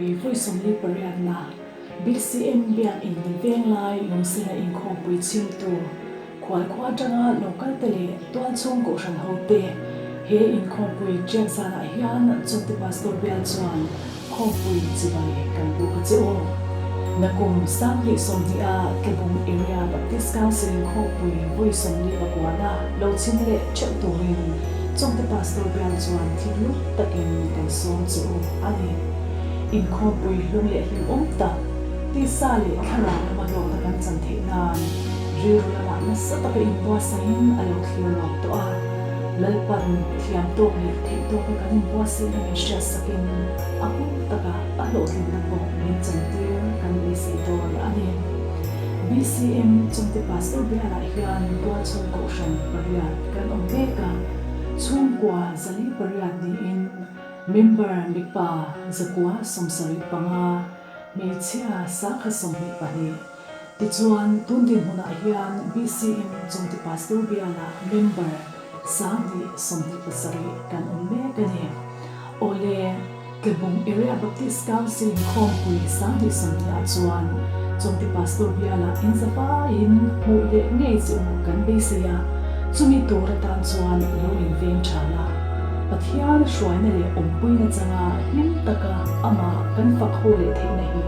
Inkhawmpui vawi 48na BCM Biak In Venglai Lungsina Inkhawmpui chhimtu Khualkhua atanga lo kalte leh tualchhung kohhran hote he inkhawmpui ṭiak zanah hian Chawngte Pastor bial chuan khawmpui chibai kan buk a che u. Nakum 2020 a Tlabung Area Baptist Council inkhawmpui vawi 49na lo chhim leh ṭheuh turin Chawngte Pastor bial chuan thinlung takin kan sawm che u a ni. Inkhawmpui hlung leh hlimawm tak, tisa leh thlarau lama hlawkna kan chan theih nan, Rilru lamah nasa taka inbuatsaihin a lo thlir lawk tawh a, Lalpan thiam tawk leh theih tawka kan inbuatsaihna min hriatsakin a hun taka a hlawhtlinna pawh min chantir kan beisei dawn a ni. BCM Chawngte Pastor bialah hian Tualchhung Kohhran pariat kan awm mek a, chhungkua 408 niin member mipa 175, hmeichhia 122, Tichuan, tun dinhmunah hian BCM Chawngte Pastor bialah member 2027 kan awm mek a ni. Awle, Tlabung Area Baptist Council inkhawmpui 2020 ah chuan Chawngte Pastor bialah inzavaiin hmuh leh ngei che u kan beisei a, chumi tur atan chuan lo inveng tha la. Pathian hruaina leh awmpuina changa hlim taka amah kan fak ho leh theihna hi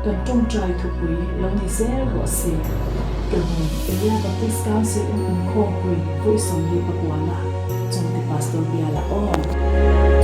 kan tawngtai thupui lo ni zel rawh se. Tlabung Area Baptist Council in inkhawmpui vawi 49na Chawngte Pastor bialah aw.